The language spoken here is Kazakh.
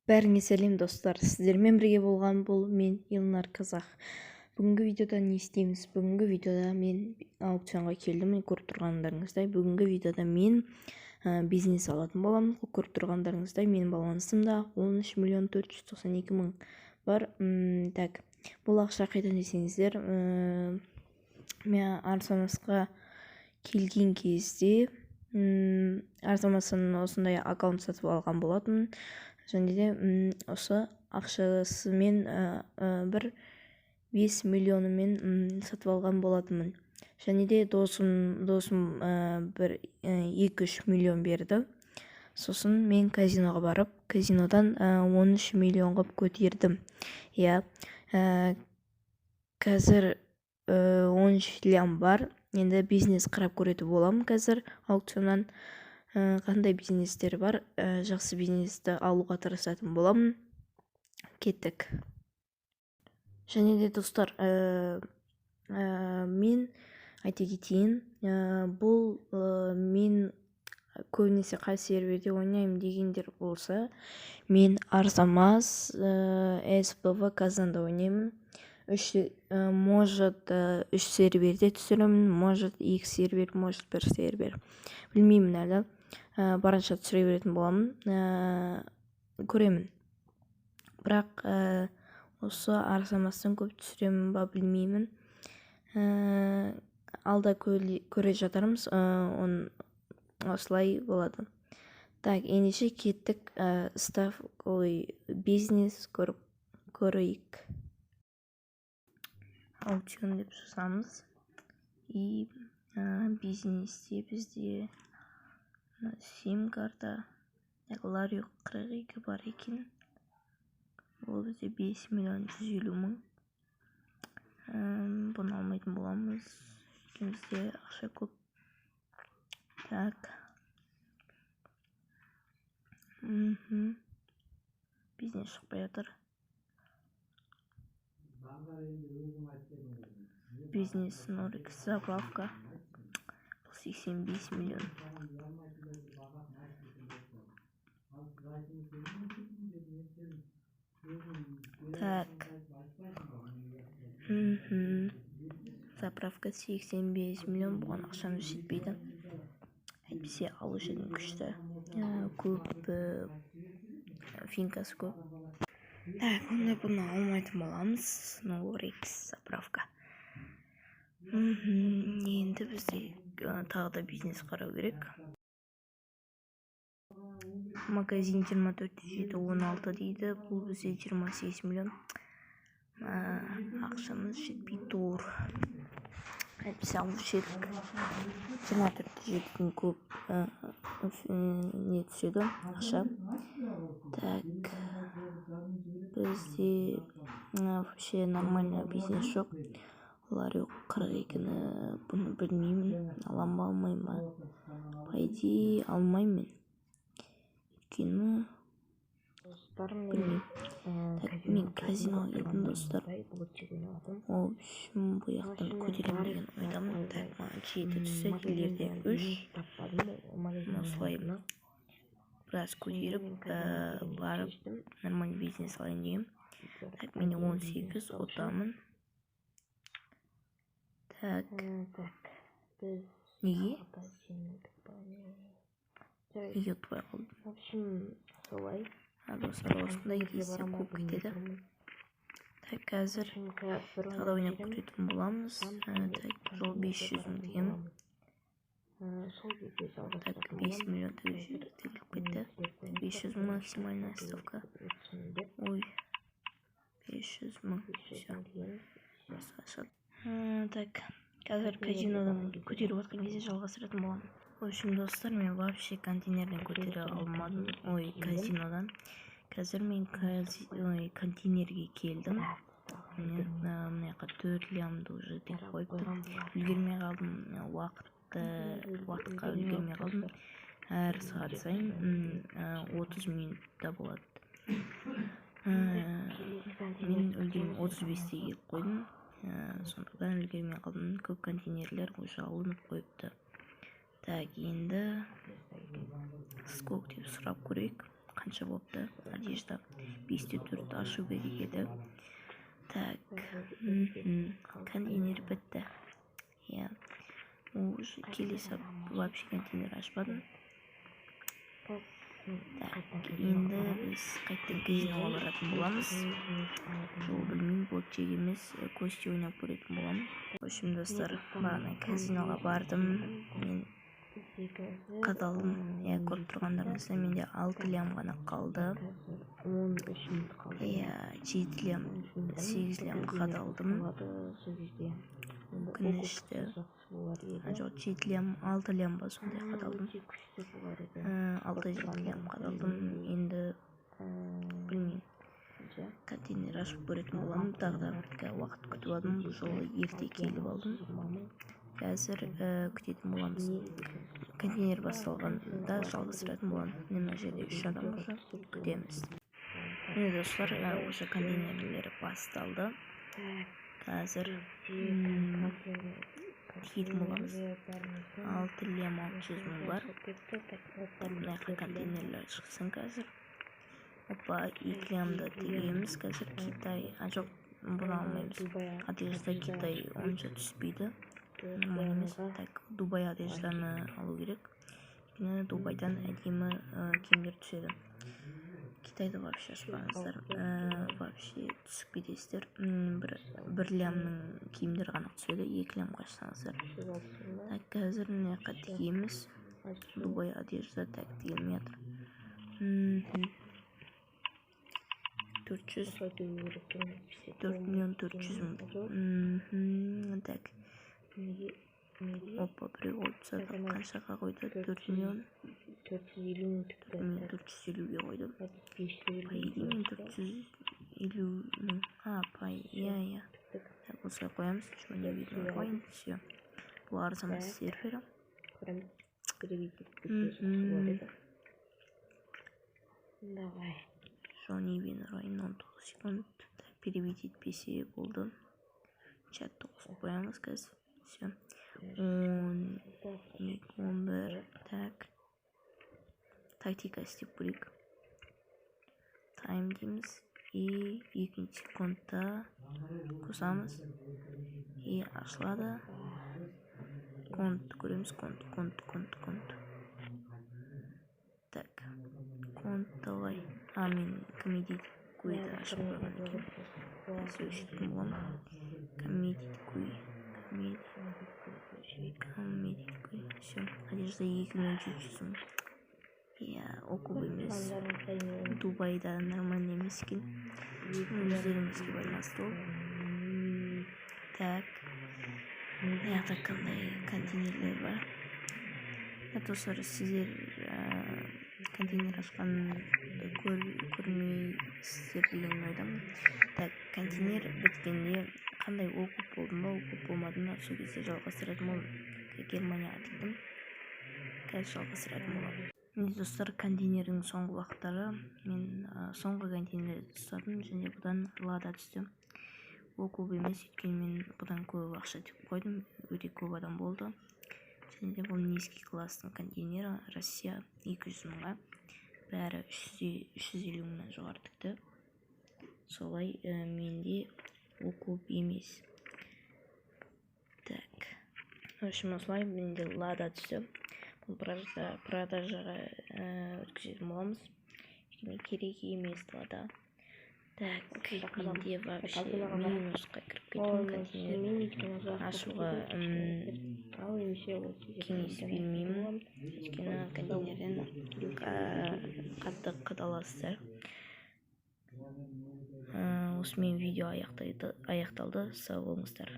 Бәріңе сәлем, достар! Сіздермен бірге болған бұл мен, Елнар Казах. Бүгінгі видеода не істейміз? Бүгінгі видеода мен аукционға келдім. Көріп тұрғандарыңыздай, бүгінгі видеода мен бизнес алатын боламын. Көріп тұрғандарыңыздай, менің балансымда 13 миллион 492 мың бар. Так, бұл ақша қайдан десеңіздер, мен Арзамасқа келген кезде Арзамастан осындай аккаунт сатып алған болатын және де осы ақшасымен, бір 5 миллионымен сатып алған болатынмын. Және де досым бір 2-3 миллион берді. Сосын мен казиноға барып, казинодан 13 миллион қылып көтердім. Иә, қазір 13 лям бар. Енді бизнес қарап көретін боламын қазір аукционнан. Қандай бизнестер бар, жақсы бизнесті алуға тырысатын боламын. Кеттік! Және де, достар, мен айта кетейін, бұл мен көбінесе қай серверде ойнаймын дегендер болса, мен Арзамас, СПВ, Казанда ойнаймын. Үш, может, үш серверде түсіремін, может, екі сервер, может, бір сервер, білмеймін әлі. Барынша түсіре беретін боламын, көремін. Бірақ осы Арзамастан көп түсіремін ба, білмеймін, алда көре жатармыз. Оны осылай болады. Так, ендеше кеттік, став, ой, бизнес көріп көрейік. Аукцион деп жазамыз и бизнесте бізде сим карта Ларек 42 бар екен. Ол бізде 5 миллион 150 мың. Бұны алмайтын боламыз, өйткені бізде ақша көп. Так, бизнес шықпай жатыр. Бизнес Норикс заправка, бұл 85 миллион. Так, заправка 85 миллион, бұған ақшамыз жетпейді. Әйтпесе алушы едім. Күшті, көп, финкасы көп. Так, онда бұны алмайтын боламыз, Норикс заправка. Енді бізде тағы да бизнес қарау керек. Магазин 24 7 16 дейді. Бұл бізде 28 миллион, ақшамыз жетпей тұр. Әйтпесе алушы едік. 24 жетіден көп не түседі, ақша. Так, бізде вообще нормальный бизнес жоқ. Ларек 42-ні, бұны білмеймін, алам ба, алмаймын ба. По идее, алмаймын мен, өйткені білмеймін. Так, мен казиноға келдім, достар. В общем, бұл жақтан көтеремін деген ойдамын. Так, маған жеті түссе, дилерде үш. Осылай біраз көтеріп, барып нормальный бизнес алайын дегенмін. Так, менде 18 ұтамын. Так, неге ұтпай қалдым? В общем, солай. Достар, осындай кезде көп кетеді. Так, қазір тағы да ойнап көретін боламыз. Так, жол 500 мың деген. Так, 5 миллион тігіліп кетті. 500 мың максимальная ставка. Ой, 500 мың. Все. Так, қазір казинодан көтеріп жатқан кезде жалғастыратын боламын. В общем, достар, мен вообще контейнерден көтере алмадым, ой, казинодан. Қазір мен, ой, контейнерге келдім. Міне, мына жаққа 4 лямды уже деп қойыпты. Үлгермей қалдым, уақытты, уақытқа үлгермей қалдым. Әр сағат сайын 30 минутта болады. Мен үлгермей, 35-те келіп қойдым, сондықтан үлгермей қалдым. Көп контейнерлер уже алынып қойыпты. Так, енді скок деп сұрап көрейік. Қанша болыпты? Одежда 5 те 4 ашу керек еді. Так, контейнер бітті, иә. Уже келесі вообще контейнер ашпадым. Так, енді біз қайтадан казиноға баратын боламыз. Жол білмеймін, блэкджек емес, кости ойнап көретін боламын. В общем, достар, бағана казиноға бардым, мен қадалдым, иә. Көріп тұрғандарыңыздай, менде 6 лям ғана қалды, иә, 7 лям, 8 лям қадалдым. Өкінішті. Жоқ, 7 лям, 6 лям ба, сондай қадалдым, 6-7 лям қадалдым. Енді білмеймін, контейнер ашып көретін боламын тағы да. Уақыт күтіп алдым, бұл жолы ерте келіп алдым. Қазір күтетін боламыз, контейнер басталғанда жалғастыратын боламын. Міне, мына жерде үш адам уже, күтеміз. Міне, достар, уже контейнерлер басталды. Қазір тиетін боламыз. 6 лям 600 мың бар. Мына жаққа контейнерлер шықсын қазір. Опа, 2 лямды тігеміз қазір. Китай, а, жоқ, бұны алмаймыз. Одежда Китай онша түспейді, нормально емес. Так, Дубай одежданы алу керек, өйткені Дубайдан әдемі киімдер түседі. Китайды вообще ашпаңыздар, вообще түсіп кетесіздер. Бір лямның киімдері ғана түседі 2 лямға ашсаңыздар. Так, қазір мына жаққа тігеміз Дубай одежда. Так, тігілмей жатыр. 400, 4 миллион 400 мың. Так, опа, біреу қойып тастады. Қаншаға қойды? 4 миллион 450 мың. 4 миллион 450-ге қойды. По идее, мен 450 мың, а, по иә. Так, осылай қоямыз. Чего не видно? Қояйын. Все, бұл арзан сервері. Давай. Джонни Вин ұрайын, 19 секунд. Так, перевести етпесе болды. Чатты қосып қоямыз қазір. Все, 12, 11. Так, тактика істеп көрейік. Тайм дейміз и екінші секундта қосамыз, и ашылады. Конт көреміз, конт, конт, конт, конт. Так, конт, давай. А, мен комедий куиді ашып қойған екенмін. Қазір өшіретін боламын. Комедий куи, комедий, комедий куи. Все, одежда 2 миллион 700 мың, иә. Окуп емес, Дубайда нормально емес екен. Өздеріңізге байланысты ол. Так, мына жақта қандай контейнерлер бар? Достар, сіздер контейнер ашқанды көрмейсіздер деген ойдамын. Так, контейнер біткенде қандай окуп болдым ба, окуп болмадым ба, сол кезде жалғастыратын боламын. Германияға тіктім, қазір жалғастыратын боламын. Міне, достар, контейнердің соңғы уақыттары. Мен соңғы контейнерді ұстадым және бұдан Лада түсті. Ол көп емес, өйткені мен бұдан көп ақша тігіп қойдым, өте көп адам болды. Және де бұл низкий класстың контейнері, Россия, 200 мыңға, бәрі 350 мыңнан жоғары тікті. Солай, менде ол көп емес. Так, в общем, осылай менде Лада түсті. Бұл продажаға өткізетін боламыз, өйткені керек емес Лада. Так, менде вообще минусқа кіріп кеттім. Контейнер ашуға кеңес бермеймін, өйткені контейнерден қатты қадаласыздар. Осымен видео аяқталды. Сау болыңыздар.